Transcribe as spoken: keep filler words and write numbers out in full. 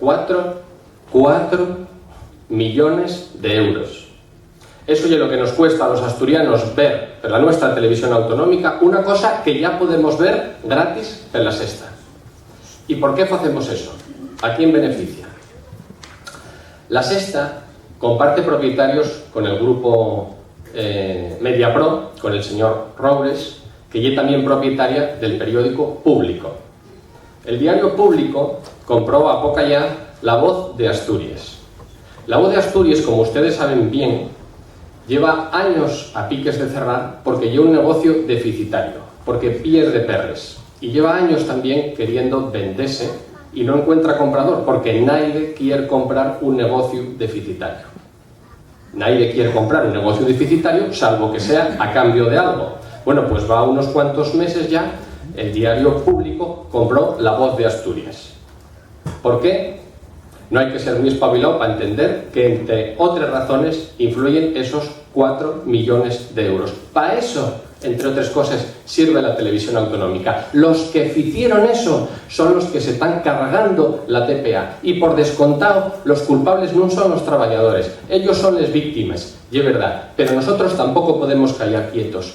Cuatro, cuatro millones de euros. Eso ye lo que nos cuesta a los asturianos ver per la nuestra televisión autonómica una cosa que ya podemos ver gratis per La Sexta. ¿Y por qué facemos eso? ¿A quién beneficia? La Sexta comparte propietarios con el grupo, eh, Mediapro, con el señor Roures, que ye también propietaria del periódico Público. El diario Público compró a poca ya La Voz de Asturias. La Voz de Asturias, como ustedes saben bien, lleva años a piques de cerrar porque ye un negocio deficitario, porque pierde perres. Y lleva años también queriendo vendese y no encuentra comprador, porque naide quier comprar un negocio deficitario. Naide quier comprar un negocio deficitario, salvo que sea a cambio de algo. Bueno, pues va unos cuantos meses ya, el diario Público compró La Voz de Asturias. ¿Por qué? No hay que ser muy espabilado para entender que, entre otras razones, influyen esos cuatro millones de euros. Pa eso, entre otras cosas, sirve la televisión autonómica. Los que ficieron eso son los que se están cargando la T P A. Y, por descontado, los culpables no son los trabajadores, ellos son les víctimas. Ye verdad, pero nosotros tampoco podemos callar quietos.